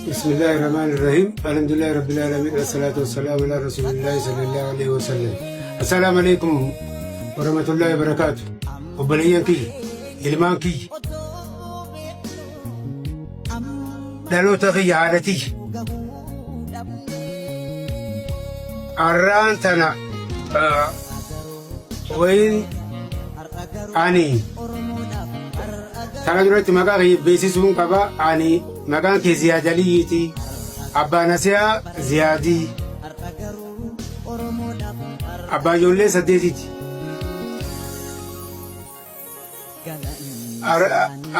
Bismillaahi Rahmaani Rahiim. Alhamdulillaahi Rabbil Aalamiin. Assalaatu wassalaamu alaa Rasuulillaahi sallallahu alaihi wasallam. Assalaamu alaikum warahmatullaahi wabarakaatu. Obboleeyyan kiyya, ilmaan kiyya, dhaloota kiyya, haadha tiyya. Arraan tana wayin ani Kana duratti maqaa kiyya beeksisuun qaba. Ani maqaan kee Ziyaad Aliyyiiti. Abbaa Nasiyaa Ziyaadii. Abbaa ijoollee saddeetiiti.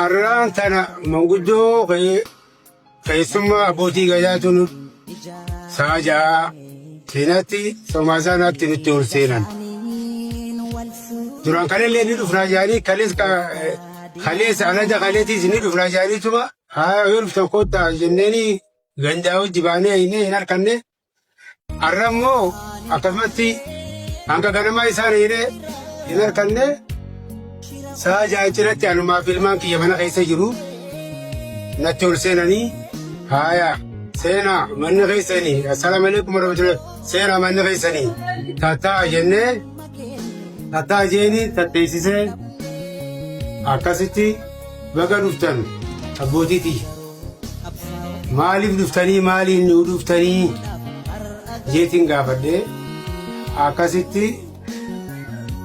Arraan tana manguddoo Keessummaa abbootii gadaatu nu sa'a ja'a seenatti somaasaanaatti nutti ol seenan. Duraan kanallee ni dhufnaa jedhanii kaleessa alaja kaleetiis ni dhufnaa jedhaniituma haa yoo dhuftan kottaa jenneeni gandaa hojii baanee hin harkanne. Har'a immoo akkasumatti hanga ganamaa isaan hiinee hin harkanne sa'a ja'a cinatti anumaa fi ilmaan kiyya mana keessa jiru natti ol seenanii haaya seenaa manni keessanii assalaamu alaikum warahmatullahi seenaa manni keessanii tattaa'a jennee tattaa'a jeeni tatteessisee akkasitti baga dhuftan abbootii tiyya. Maaliif dhuftanii maaliin nu dhuftanii jeetiin gaafadhe akkasitti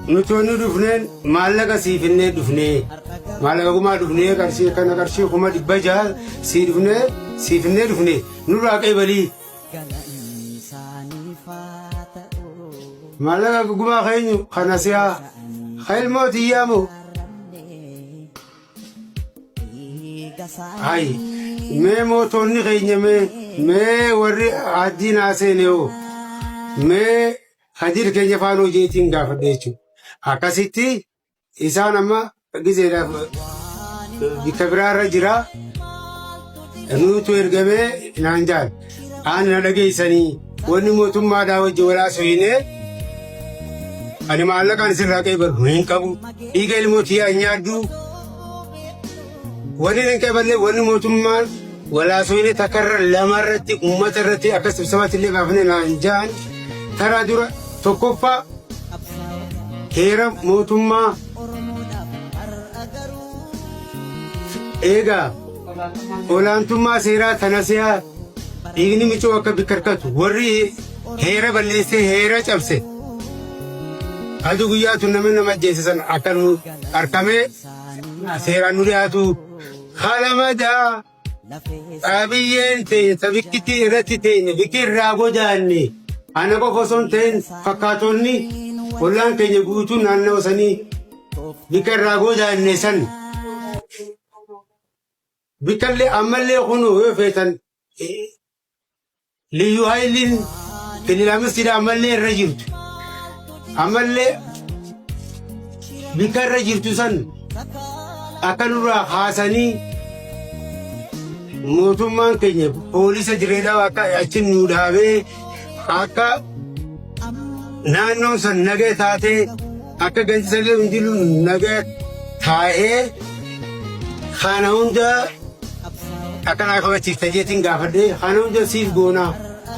nuti wanni dhufneen maallaqa sii finnee dhufnee maallaqa gumaa dhufnee qarshii kana qarshii 600,000 sii dhufnee sii finnee dhufnee nurraa qeebalii maallaqa gumaa keenyu kana si'aa ka ilmoo tiyyaa moo Hay mee mootonni keenya mee mee warri addiin haaseene hoo mee hadir keenya faanoo jeetiin gaafadhe jechuudha. Akkasitti isaan amma gizeedhaaf bikka biraarra jira. Nuutu ergamee naan jaal. Aan na dhageessanii wanni mootummaadhaa wajji walaa soyinee ani maallaqaan sirraa qeebalu hin qabu. Dhiiga ilmoo tiyyaa hin nyaaddu. Wanni hin qeeballe wanni mootummaan walaa soyinee takkarra lamarratti uummata irratti akka sibsabaatti illee baafnee naan jaan taraa dura tokkoffaa heera mootummaa eegaa olaantummaa seeraa tana si'a dhiigni micoo akka bikkarkatu warri heera balleessee heera cabse aduu guyyaatu namni nama ajjeese san akka nu harkamee seeraan nu dhiyaatu kalamadaa qabiyyeen teenya ta bikkitti irratti teenya bikki irraa godaanne ana qofa osoo hin ta'in fakkaatonni ollaan keenya guutuun naannawa sanii bikka irraa godaanne san bikkallee ammallee kunuu yoo feetan Liyyu Hayiliin kilil amistiidha ammallee irra jirtu. Ammallee bikka irra jirtu san akka nurraa kaasanii mootummaan keenya poolisa direedhaa akka achi nu dhaabee akka naannoon san nagaa taatee akka ganti sanillee hundinuu nagaa taa'ee kana hunda Akkanaa kabachiifta jeetiin gaafadhee kana hunda siif goonaa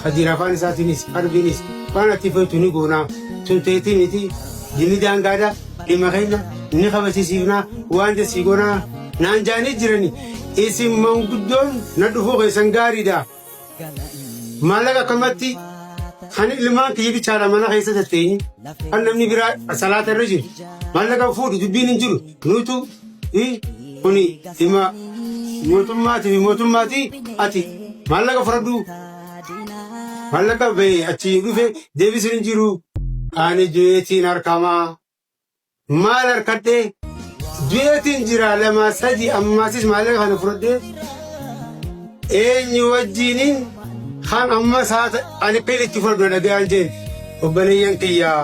Kadiir afaan isaatiinis qalbiinis waan ati feetu ni goonaa tun teetii miti dhimmi daangaadha dhimma keenya ni kabachisiifnaa waan sii goonaa naan jaanii jirani isin manguddoon na dhufuu keessan gaariidha. Maallaqa akkamatti kan ilmaan kiyya bichaadha mana keessa tatteenyi kan namni biraa salaata irra jiru maallaqa fuudhu dubbiin hin jiru nutu kuni dhimma mootummaati fi mootummaati ati maallaqa fudhadhu maallaqa ba'e achi dhufe deebisuun hin jiru ani du'eetiin harkamaa Maal harkadhee du'eetiin jira lama sadi ammaasis maallaqa kana fudhadhee eenyu wajjiinin kan amma saata ani akka itti fudhadhu dhaga'aan jeen obboleeyyan kiyyaa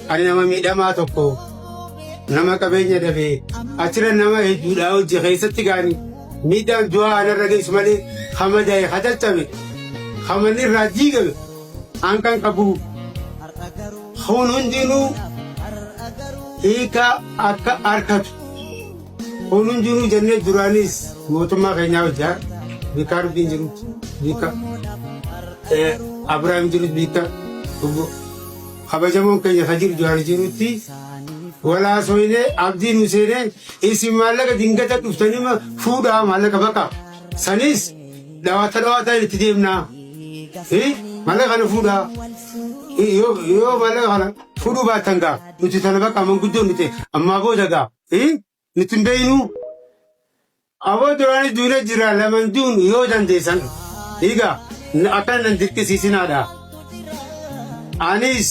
ani nama miidhamaa tokko nama qabeenya dhabe achirra nama hedduudhaa hojii keessatti gaani miidhaan du'aa anarra geessu malee kama da'e ka caccabe kamanni irraa diigame Hanqan qabu. Kun hundinuu hiika akka arkatu. Kun hundinuu jennee duraanis mootummaa keenyaa hojjaa bikkaa Rabbiin jirutti bikka Abiraam jirutti bikka kabajamoon keenya ka jiru Jawaar jirutti walaasoynee abdii nu seenee isin maallaqa dingata dhuftanii fuudhaa maallaqa baqa sanis dhawaata dhawaataan itti deemnaa maallaqa kana fuudhaa yoo maallaqa kana fuudhuu baattan gaa nuti tana baqa manguddoon nuti ammaa booda gaa nuti hin beeynuu aboo duraanis duune jira laman duun yoo dandeessan dhiiga akka nan dirqisiisinaadha. Anis